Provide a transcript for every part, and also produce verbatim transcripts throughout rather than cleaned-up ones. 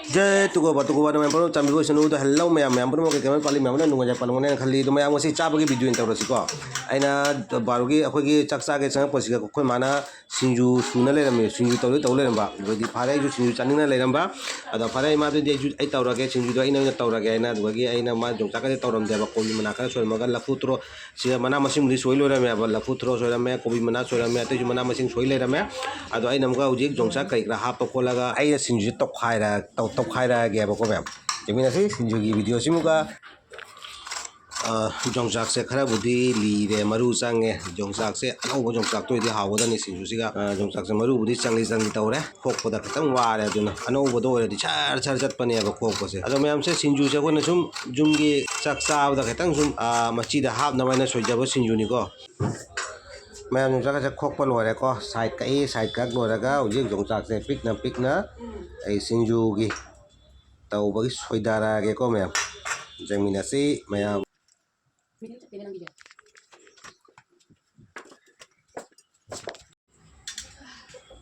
J ꯇꯨꯀꯣꯕ, ꯇꯨꯀꯣꯕ, ꯃꯌꯥꯝ ꯄꯨꯝꯅꯃꯛ ꯆꯥꯟꯕꯤꯕ ꯑꯣꯏꯁꯅꯨ꯫ ꯑꯗꯣ hello ꯃꯌꯥꯝ, ꯃꯌꯥꯝ ꯄꯨꯝꯅꯃꯛ ꯀꯩ ꯀꯩ ꯄꯥꯜꯂꯤ, ꯃꯌꯥꯝꯅ ꯅꯨꯡꯉꯥꯏꯖ ꯄꯥꯜꯂꯝꯒꯅꯤ ꯍꯥꯏꯅ ꯈꯜꯂꯤ꯫ ꯑꯗꯣ ꯃꯌꯥꯝ ꯉꯁꯤ ꯆꯥꯕꯒꯤ video ꯑꯣꯏꯅ ꯇꯧꯔꯁꯤꯀꯣ꯫ ꯑꯩꯅ ꯕꯥꯔꯣꯒꯤ ꯑꯩꯈꯣꯏꯒꯤ ꯆꯥꯛ ꯆꯥꯒꯦ ꯆꯪꯉꯛꯄꯁꯤꯗ ꯑꯩꯈꯣꯏ ꯃꯥꯅ ꯁꯤꯡꯖꯨ ꯁꯨꯅ ꯂꯩꯔꯝꯃꯦ, ꯁꯤꯡꯖꯨ ꯇꯧꯗꯤ ꯇꯧ ꯂꯩꯔꯝꯕ꯫ ꯑꯗꯨꯗꯤ ꯐꯔꯦ, ꯑꯩꯁꯨ ꯁꯤꯡꯖꯨ ꯆꯥꯅꯤꯡꯅ ꯂꯩꯔꯝꯕ꯫ ꯑꯗꯣ ꯐꯔꯦ ꯏꯃꯥ, ꯑꯗꯨꯗꯤ ꯑꯩꯁꯨ, ꯑꯩ ꯇꯧꯔꯒꯦ, ꯁꯤꯡꯖꯨꯗꯣ ꯑꯩꯅ ꯑꯣꯏꯅ ꯇꯧꯔꯒꯦ ꯍꯥꯏꯅ꯫ ꯑꯗꯨꯗꯒꯤ ꯑꯩꯅ ꯃꯥ ꯌꯣꯡꯆꯥꯛꯀꯁꯦ ꯇꯧꯔꯝꯗꯦꯕ, ꯀꯣꯕꯤ ꯃꯅꯥ ꯈꯔ ꯁꯣꯏꯔꯝꯃꯒ ꯂꯐꯨ ꯊꯔꯣ, ꯁꯤꯗ ꯃꯅꯥ ꯃꯁꯤꯡꯕꯨꯗꯤ ꯁꯣꯏ ꯂꯣꯏꯔꯝꯃꯦꯕ, ꯂꯐꯨ ꯊꯔꯣ ꯁꯣꯏꯔꯝꯃꯦ, ꯀꯣꯕꯤ ꯃꯅꯥ ꯁꯣꯏꯔꯝꯃꯦ, ꯑꯇꯩꯁꯨ ꯃꯅꯥ ꯃꯁꯤꯡ ꯁꯣꯏ ꯂꯩꯔꯝꯃꯦ꯫ ꯑꯗꯣ ꯑꯩꯅ ꯑꯃꯨꯛꯀ ꯍꯧꯖꯤꯛ ꯌꯣꯡꯆꯥꯛ ꯀꯔꯤ ꯀꯔꯥ ꯍꯥꯞꯄ ꯈꯣꯠꯂꯒ ꯑꯩꯅ ꯁꯤꯡꯖꯨꯁꯦ ꯇꯧꯈꯥꯏꯔ-, ꯇꯧ-, ꯇꯧꯈꯥꯏꯔꯛꯑꯒꯦꯕꯀꯣ ꯃꯌꯥꯝ꯫ ꯌꯦꯡꯃꯤꯟꯅꯁꯤ ꯁꯤꯡꯖꯨꯒꯤ videoꯁꯤꯃꯨꯛꯀ꯫ ꯑ, ꯌꯣꯡꯆꯥꯛꯁꯦ ꯈꯔꯕꯨꯗꯤ ꯂꯤꯔꯦ, ꯃꯔꯨ ꯆꯪꯉꯦ꯫ ꯌꯣꯡꯆꯥꯛꯁꯦ ꯑꯅꯧꯕ ꯌꯣꯡꯆꯥꯛꯇꯣ ꯑꯣꯏꯗꯤ ꯍꯥꯎꯒꯗꯕꯅꯤ ꯁꯤꯡꯖꯨꯁꯤꯒ꯫ ꯑ, ꯌꯣꯡꯆꯥꯛꯁꯦ ꯃꯔꯨꯕꯨꯗꯤ ꯆꯪꯂꯤ ꯆꯪꯂꯤ ꯇꯧꯔꯦ꯫ ꯈꯣꯛꯄꯗ ꯈꯤꯇꯪ ꯋꯥꯔꯦ, ꯑꯗꯨꯅ ꯑꯅꯧꯕꯗꯣ ꯑꯣꯏꯔꯗꯤ ꯁꯔ ꯁꯔ ꯆꯠꯄꯅꯦꯕ ꯈꯣꯛꯄꯁꯦ꯫ ꯑꯗꯣ ꯃꯌꯥꯝꯁꯦ, ꯁꯤꯡꯖꯨꯁꯦ ꯑꯩꯈꯣꯏꯅ ꯁꯨꯝ ꯌꯨꯝꯒꯤ ꯆꯥꯛ ꯆꯥꯕꯗ ꯈꯤꯇꯪ ꯁꯨꯝ, ꯑ, ꯃꯆꯤꯗ ꯍꯥꯞꯅꯕ ꯍꯥꯏꯅ ꯁꯣꯏꯖꯕ ꯁꯤꯡꯖꯨꯅꯤꯀꯣ꯫ ꯃꯌꯥꯝ ꯌꯣꯡꯆꯥꯛꯀꯁꯦ ꯈꯣꯛꯄ ꯂꯣꯏꯔꯦꯀꯣ, side ꯀꯛꯏ, side ꯀꯛ ꯂꯣꯏꯔꯒ ꯍꯧꯖꯤꯛ ꯌꯣꯡꯆꯥꯛꯁꯦ ꯄꯤꯛꯅ ꯄꯤꯛꯅ ꯑꯩ ꯁꯤꯡꯖꯨꯒꯤ ꯇꯧꯕꯒꯤ ꯁꯣꯏꯗꯔꯛꯑꯒꯦꯀꯣ ꯃꯌꯥꯝ꯫ ꯌꯦꯡꯃꯤꯟꯅꯁꯤ ꯃꯌꯥꯝ꯫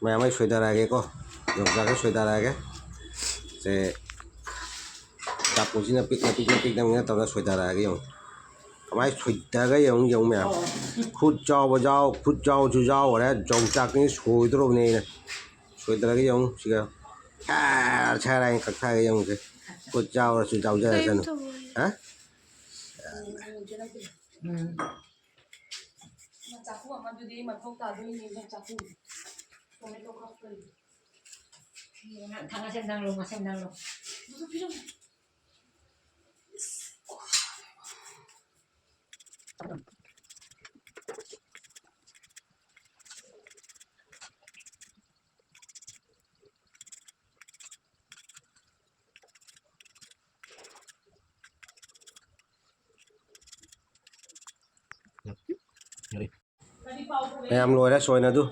ꯃꯌꯥꯝ ꯑꯩ ꯁꯣꯏꯗꯔꯛꯑꯒꯦꯀꯣ꯫ ꯌꯣꯡꯆꯥꯛꯁꯦ ꯁꯣꯏꯗꯔꯛꯑꯒꯦ꯫ ꯁꯦ, ꯆꯥꯛꯄꯨꯁꯤꯅ ꯄꯤꯛꯅ, ꯄꯤꯛꯅ, ꯄꯤꯛꯅ, ꯄꯤꯛꯅ ꯇꯧꯔꯒ ꯁꯣꯏꯗꯔꯛꯑꯒꯦ ꯌꯦꯡꯉꯨ꯫ ꯀꯃꯥꯏꯅ ꯁꯣꯏꯗꯔꯒ ꯌꯦꯡꯉꯨ, ꯌꯦꯡꯉꯨ ꯃꯌꯥꯝ꯫ ꯈꯨꯠ ꯆꯥꯎꯕ ꯌꯥꯎ-, ꯈꯨꯠ ꯆꯥꯎꯁꯨ ꯌꯥꯎꯈ꯭ꯔꯦ꯫ ꯌꯣꯡꯆꯥꯛꯁꯤ ꯁꯣꯏꯗꯣꯔꯕꯅꯦ ꯑꯩꯅ꯫ ꯁꯣꯏꯗꯔꯒ ꯌꯦꯡꯉꯨ ꯁꯤꯒ꯫ ꯁꯥꯔ, ꯁꯥꯔ ꯍꯥꯏꯅ ꯀꯛꯊꯔꯒ ꯌꯦꯡꯉꯨꯁꯦ꯫ ꯈꯨꯠ ꯆꯥꯎꯔꯁꯨ ꯆꯥꯎꯖꯔꯁꯅꯨ꯫ ꯍꯥ? ꯎꯝ꯫ ꯆꯥꯛꯈꯨꯝ ꯑꯃꯗꯨꯗꯤ ꯃꯊꯧ ꯇꯥꯗꯣꯏꯅꯦ, ꯆꯥꯛꯈꯨꯝ꯫ ꯇꯣꯃꯦꯇꯣ ꯀꯛꯇꯣꯏꯅꯦ꯫ ꯊꯥꯡꯒꯠꯁꯦ, ꯅꯪꯂꯣ, ꯃꯁꯦ ꯅꯪꯂꯣ꯫ ꯑꯗꯨꯁꯨ ꯄꯤꯔꯝꯃꯣ꯫ ꯃꯌꯥꯝ ꯂꯣꯏꯔꯦ ꯁꯣꯏꯅꯗꯨ꯫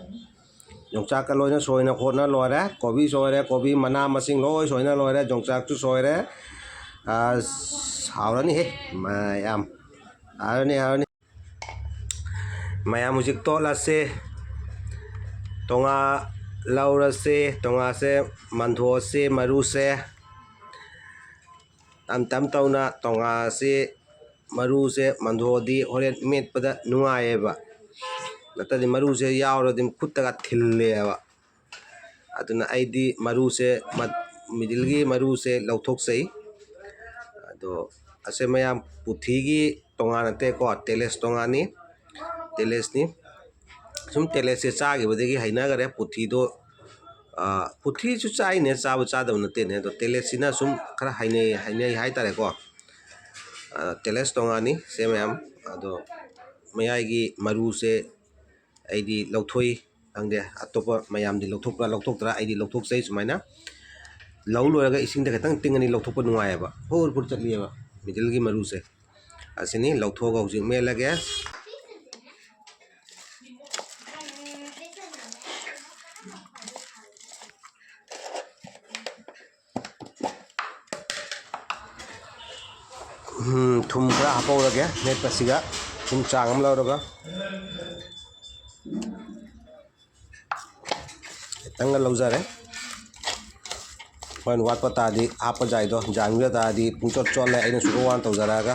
ꯌꯣꯡꯆꯥꯛꯀ ꯂꯣꯏꯅ ꯁꯣꯏꯅ ꯈꯣꯠꯅ ꯂꯣꯏꯔꯦ꯫ ꯀꯣꯕꯤ ꯁꯣꯏꯔꯦ, ꯀꯣꯕꯤ ꯃꯅꯥ ꯃꯁꯤꯡ ꯂꯣꯏ ꯁꯣꯏꯅ ꯂꯣꯏꯔꯦ꯫ ꯌꯣꯡꯆꯥꯛꯁꯨ ꯁꯣꯏꯔꯦ꯫ ꯑꯁ, ꯍꯥꯎꯔꯅꯤꯍꯦ ꯃꯌꯥꯝ꯫ ꯍꯥꯎꯔꯅꯤ, ꯍꯥꯎꯔꯅꯤ꯫ ꯃꯌꯥꯝ ꯍꯧꯖꯤꯛ ꯇꯣꯠꯂꯁꯤ꯫ ꯇꯣꯉꯥ ꯂꯧꯔꯁꯤ꯫ ꯇꯣꯉꯥꯁꯦ ꯃꯟꯊꯣꯛꯑꯁꯤ ꯃꯔꯨꯁꯦ꯫ ꯇꯞ ꯇꯞ ꯇꯧꯅ ꯇꯣꯉꯥꯁꯦ, ꯃꯔꯨꯁꯦ ꯃꯟꯊꯣꯛꯑꯗꯤ ꯍꯣꯔꯦꯟ ꯃꯦꯠꯄꯗ ꯅꯨꯡꯉꯥꯏꯌꯦꯕ, ꯅꯠꯇ꯭ꯔꯗꯤ ꯃꯔꯨꯁꯦ ꯌꯥꯎꯔꯗꯤ ꯈꯨꯠꯇꯒ ꯊꯤꯜꯂꯦꯕ꯫ ꯑꯗꯨꯅ ꯑꯩꯗꯤ ꯃꯔꯨꯁꯦ, ꯃꯤꯗꯜꯒꯤ ꯃꯔꯨꯁꯦ ꯂꯧꯊꯣꯛꯆꯩ꯫ ꯑꯗꯣ ꯑꯁꯦ ꯃꯌꯥꯝ ꯄꯨꯊꯤꯒꯤ ꯇꯣꯉꯥꯟ ꯅꯠꯇꯦꯀꯣ, ꯇꯦꯂꯦꯁ ꯇꯣꯉꯥꯟꯅꯤ, ꯇꯦꯂꯦꯁꯅꯤ꯫ ꯁꯨꯝ ꯇꯦꯂꯦꯁꯁꯦ ꯆꯥꯈꯤꯕꯗꯒꯤ ꯍꯩꯅꯈꯔꯦ꯫ ꯄꯨꯊꯤꯗꯣ, ꯄꯨꯊꯤꯁꯨ ꯆꯥꯏꯅꯦ, ꯆꯥꯕ ꯆꯥꯗꯕ ꯅꯠꯇꯦꯅꯦ꯫ ꯑꯗꯣ ꯇꯦꯂꯦꯁꯁꯤꯅ ꯁꯨꯝ ꯈꯔ ꯍꯩꯅꯩ, ꯍꯩꯅꯩ ꯍꯥꯏꯇꯥꯔꯦꯀꯣ꯫ ꯇꯦꯂꯦꯁ ꯇꯣꯉꯥꯟꯅꯤ ꯁꯦ ꯃꯌꯥꯝ꯫ ꯑꯗꯣ ꯃꯌꯥꯏꯒꯤ ꯃꯔꯨꯁꯦ ꯑꯩꯗꯤ ꯂꯧꯊꯣꯛꯏ꯫ ꯈꯪꯗꯦ ꯑꯇꯣꯞꯄ ꯃꯌꯥꯝꯗꯤ ꯂꯧꯊꯣꯛꯄ꯭ꯔꯥ ꯂꯧꯊꯣꯛꯇ꯭ꯔꯥ, ꯑꯩꯗꯤ ꯂꯧꯊꯣꯛꯆꯩ ꯁꯨꯃꯥꯏꯅ꯫ ꯂꯧ ꯂꯣꯏꯔꯒ ꯏꯁꯤꯡꯗ ꯈꯤꯇꯪ ꯇꯤꯡꯉꯅꯤ, ꯂꯧꯊꯣꯛꯄ ꯅꯨꯡꯉꯥꯏꯌꯦꯕ꯫ ꯐꯨꯔ ꯐꯨꯔ ꯆꯠꯂꯤꯑꯕ ꯃꯤꯗꯜꯒꯤ ꯃꯔꯨꯁꯦ꯫ ꯑꯁꯤꯅꯤ, ꯂꯧꯊꯣꯛꯑꯒ ꯍꯧꯖꯤꯛ ꯃꯦꯠꯂꯒꯦ꯫ ꯎꯝ, ꯊꯨꯝ ꯈꯔ ꯍꯥꯞꯍꯧꯔꯒꯦ ꯃꯦꯠꯄꯁꯤꯒ꯫ ꯊꯨꯝ ꯆꯥꯡ ꯑꯃ ꯂꯧꯔꯒ ꯈꯤꯇꯪꯒ ꯂꯧꯖꯔꯦ꯫ ꯍꯣꯔꯦꯟ ꯋꯥꯠꯄ ꯇꯥꯔꯗꯤ ꯍꯥꯞꯄ ꯌꯥꯏꯗꯣ, ꯌꯥꯝꯗ ꯇꯥꯔꯗꯤ ꯄꯨꯡꯆꯣꯠ ꯆꯣꯠꯂꯦ ꯑꯩꯅ ꯁꯨꯒ ꯋꯥꯟ ꯇꯧꯖꯔꯛꯑꯒ꯫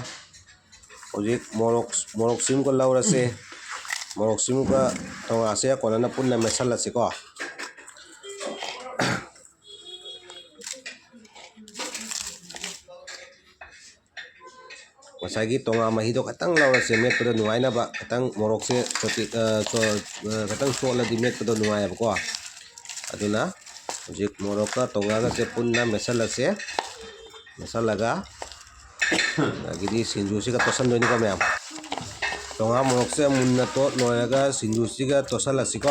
ꯍꯧꯖꯤꯛ ꯃꯣꯔꯣꯛ, ꯃꯣꯔꯣꯛꯁꯤꯃꯒ ꯂꯧꯔꯁꯦ꯫ ꯃꯣꯔꯣꯛꯁꯤꯃꯒ ꯇꯣꯉꯥꯁꯦ ꯀꯣꯟꯅꯅ ꯄꯨꯟꯅ ꯃꯦꯠꯁꯜꯂꯁꯤꯀꯣ꯫ ꯉꯁꯥꯏꯒꯤ ꯇꯣꯉꯥ ꯃꯍꯤꯗꯣ ꯈꯤꯇꯪ ꯂꯧꯔꯁꯦ, ꯃꯦꯠꯄꯗ ꯅꯨꯡꯉꯥꯏꯅꯕ꯫ ꯈꯤꯇꯪ ꯃꯣꯔꯣꯛꯁꯦ ꯆꯣꯠꯄꯤ-, ꯑ, ꯆꯣ-, ꯑ, ꯈꯤꯇꯪ ꯆꯣꯠꯂꯗꯤ ꯃꯦꯠꯄꯗꯣ ꯅꯨꯡꯉꯥꯏꯌꯦꯕꯀꯣ꯫ ꯑꯗꯨꯅ ꯍꯧꯖꯤꯛ ꯃꯣꯔꯣꯛꯀ ꯇꯣꯉꯥꯒꯁꯦ ꯄꯨꯟꯅ ꯃꯦꯠꯁꯜꯂꯁꯦ꯫ ꯃꯦꯠꯁꯜꯂꯒ ꯑꯗꯒꯤꯗꯤ ꯁꯤꯡꯖꯨꯁꯤꯒ ꯇꯣꯠꯁꯟꯗꯣꯏꯅꯤꯀꯣ ꯃꯌꯥꯝ꯫ ꯇꯣꯉꯥ ꯃꯣꯔꯣꯛꯁꯦ ꯃꯨꯟꯅ ꯇꯣꯠ ꯂꯣꯏꯔꯒ ꯁꯤꯡꯖꯨꯁꯤꯒ ꯇꯣꯠꯁꯜꯂꯁꯤꯀꯣ꯫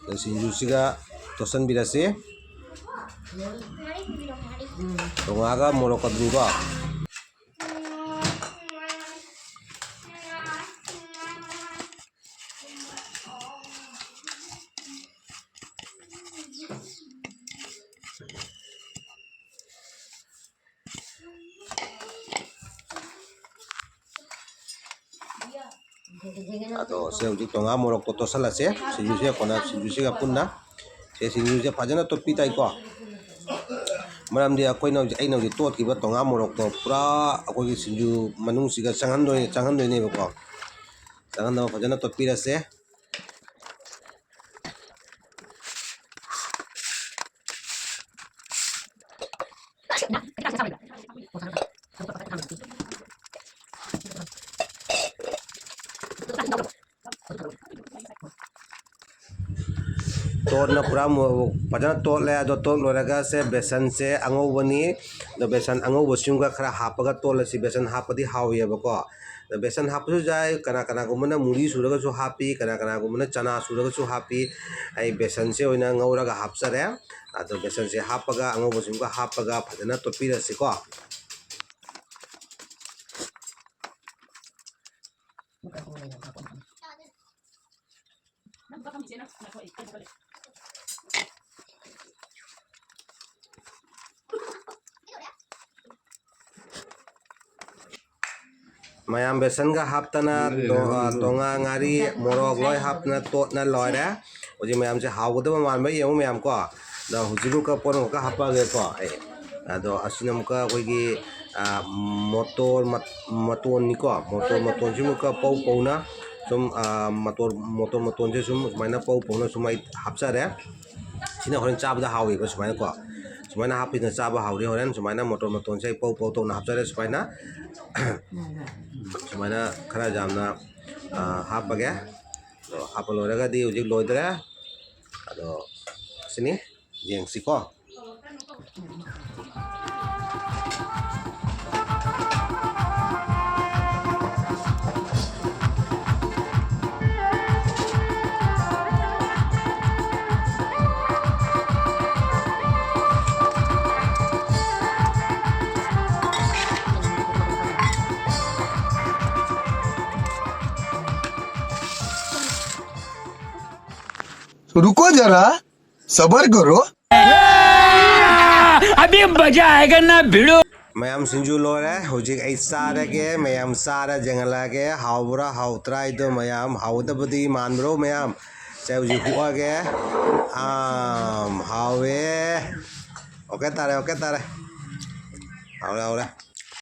ꯑꯗ ꯁꯤꯡꯖꯨꯁꯤꯒ ꯇꯣꯠꯁꯟꯕꯤꯔꯁꯤ꯫ ꯇꯣꯉꯥꯒ ꯃꯣꯔꯣꯛꯀꯗꯨꯒ꯫ ꯑꯗꯣ ꯁꯦ ꯍꯧꯖꯤꯛ ꯇꯣꯉꯥ ꯃꯣꯔꯣꯛꯇꯣ ꯇꯣꯠꯁꯜꯂꯁꯦ, ꯁꯤꯡꯖꯨꯁꯦ ꯀꯣꯟꯅ ꯁꯤꯡꯖꯨꯁꯤꯒ ꯄꯨꯟꯅ꯫ ꯁꯦ ꯁꯤꯡꯖꯨꯁꯦ ꯐꯖꯅ ꯇꯣꯠꯄꯤ ꯇꯥꯏꯀꯣ꯫ ꯃꯔꯝꯗꯤ ꯑꯩꯈꯣꯏꯅ ꯍꯧꯖꯤꯛ, ꯑꯩꯅ ꯍꯧꯖꯤꯛ ꯇꯣꯠꯈꯤꯕ ꯇꯣꯉꯥ ꯃꯣꯔꯣꯛꯇꯣ ꯄꯨꯔꯥ ꯑꯩꯈꯣꯏꯒꯤ ꯁꯤꯡꯖꯨ ꯃꯅꯨꯡꯁꯤꯒ ꯆꯪꯍꯟꯗꯣꯏꯅꯦ, ꯆꯪꯍꯟꯗꯣꯏꯅꯦꯕꯀꯣ꯫ ꯆꯪꯍꯟꯅꯕ ꯐꯖꯅ ꯇꯣꯠꯄꯤꯔꯁꯦ꯫ ꯇꯣꯠꯅ ꯄꯨꯔꯥ ꯃꯨ-, ꯐꯖꯅ ꯇꯣꯠꯂꯦ꯫ ꯑꯗꯣ ꯇꯣꯠ ꯂꯣꯏꯔꯒ ꯁꯦ ꯕꯦꯁꯟꯁꯦ ꯑꯉꯧꯕꯅꯤ꯫ ꯑꯗꯣ ꯕꯦꯁꯟ ꯑꯉꯧꯕꯁꯤꯃꯒ ꯈꯔ ꯍꯥꯞꯄꯒ ꯇꯣꯠꯂꯁꯤ꯫ ꯕꯦꯁꯟ ꯍꯥꯞꯄꯗꯤ ꯍꯥꯎꯏꯑꯕꯀꯣ꯫ ꯑꯗꯣ ꯕꯦꯁꯟ ꯍꯥꯞꯄꯁꯨ ꯌꯥꯏ, ꯀꯅꯥ ꯀꯅꯥꯒꯨꯝꯕꯅ ꯃꯨꯔꯤ ꯁꯨꯔꯒꯁꯨ ꯍꯥꯞꯄꯤ, ꯀꯅꯥ ꯀꯅꯥꯒꯨꯝꯕꯅ ꯆꯅꯥ ꯁꯨꯔꯒꯁꯨ ꯍꯥꯞꯄꯤ꯫ ꯑꯩ ꯕꯦꯁꯟꯁꯦ ꯑꯣꯏꯅ ꯉꯧꯔꯒ ꯍꯥꯞꯆꯔꯦ꯫ ꯑꯗꯣ ꯕꯦꯁꯟꯁꯦ ꯍꯥꯞꯄꯒ, ꯑꯉꯧꯕꯁꯤꯃꯒ ꯍꯥꯞꯄꯒ ꯐꯖꯅ ꯇꯣꯠꯄꯤꯔꯁꯤꯀꯣ꯫ ꯃꯌꯥꯝ ꯕꯦꯁꯟꯒ ꯍꯥꯞꯇꯅ, ꯇꯣ-, ꯑ, ꯇꯣꯉꯥ, ꯉꯥꯔꯤ, ꯃꯣꯔꯣꯛ ꯂꯣꯏ ꯍꯥꯞꯇꯅ ꯇꯣꯠꯅ ꯂꯣꯏꯔꯦ꯫ ꯍꯧꯖꯤꯛ ꯃꯌꯥꯝꯁꯦ ꯍꯥꯎꯒꯗꯕ ꯃꯥꯟꯕ ꯌꯦꯡꯉꯨ ꯃꯌꯥꯝ ꯀꯣ꯫ ꯑꯗꯣ ꯍꯧꯖꯤꯛ ꯑꯃꯨꯛꯀ ꯄꯣꯠ ꯑꯃꯨꯛꯀ ꯍꯥꯞꯄꯛꯑꯒꯦꯀꯣ ꯑꯩ꯫ ꯑꯗꯣ ꯑꯁꯤꯅ ꯑꯃꯨꯛꯀ ꯑꯩꯈꯣꯏꯒꯤ, ꯑ, ꯃꯣꯇꯣꯔ ꯃꯠ-, ꯃꯇꯣꯟꯅꯤꯀꯣ꯫ ꯃꯣꯇꯣꯔ ꯃꯇꯣꯟꯁꯤ ꯑꯃꯨꯛꯀ ꯄꯧ ꯄꯧꯅ ꯁꯨꯝ, ꯑ, ꯃꯇꯣꯔ, ꯃꯣꯇꯣꯔ ꯃꯇꯣꯟꯁꯦ ꯁꯨꯝ ꯁꯨꯃꯥꯏꯅ ꯄꯧ ꯄꯧꯅ ꯁꯨꯝ ꯑꯩ ꯍꯥꯞꯆꯔꯦ꯫ ꯁꯤꯅ ꯍꯣꯔꯦꯟ ꯆꯥꯕꯗ ꯍꯥꯎꯋꯦꯕ ꯁꯨꯃꯥꯏꯅꯀꯣ꯫ ꯁꯨꯃꯥꯏꯅ ꯍꯥꯞꯄꯁꯤꯅ ꯆꯥꯕ ꯍꯥꯎꯔꯤ꯫ ꯍꯣꯔꯦꯟ ꯁꯨꯃꯥꯏꯅ ꯃꯣꯇꯣꯔ ꯃꯇꯣꯟꯁꯦ ꯑꯩ ꯄꯧ ꯄꯧ ꯇꯧꯅ ꯍꯥꯞꯆꯔꯦ ꯁꯨꯃꯥꯏꯅ꯫ ꯁꯨꯃꯥꯏꯅ ꯈꯔ ꯌꯥꯝꯅ, ꯑ, ꯍꯥꯞꯄꯒꯦ꯫ ꯑꯗꯣ ꯍꯥꯞꯄ ꯂꯣꯏꯔꯒꯗꯤ ꯍꯧꯖꯤꯛ ꯂꯣꯏꯗ꯭ꯔꯦ꯫ ꯑꯗꯣ ꯁꯤꯅꯤ, ꯌꯦꯡꯁꯤꯀꯣ꯫ रुको जरा, सबर करो। अभी मजा आएगा ना भिड़ो। ꯃꯌꯥꯝ ꯁꯤꯡꯖꯨ ꯂꯣꯏꯔꯦ꯫ ꯍꯧꯖꯤꯛ ꯑꯩ ꯆꯥꯔꯒꯦ꯫ ꯃꯌꯥꯝ ꯆꯥꯔ ꯌꯦꯡꯍꯜꯂꯛꯑꯒꯦ꯫ ꯍꯥꯎꯕ꯭ꯔꯥ ꯍꯥꯎꯇ꯭ꯔꯥ ꯍꯥꯏꯗꯣ ꯃꯌꯥꯝ? ꯍꯥꯎꯒꯗꯕꯗꯤ ꯃꯥꯟꯕ꯭ꯔꯣ ꯃꯌꯥꯝ? ꯁꯦ, ꯍꯧꯖꯤꯛ ꯍꯨꯛꯑꯒꯦ꯫ ꯑꯥꯝ, ꯍꯥꯎꯋꯦ꯫ ꯑꯣꯀꯦ ꯇꯥꯔꯦ, ꯑꯣꯀꯦ ꯇꯥꯔꯦ꯫ ꯍꯧꯔꯦ, ꯍꯧꯔꯦ꯫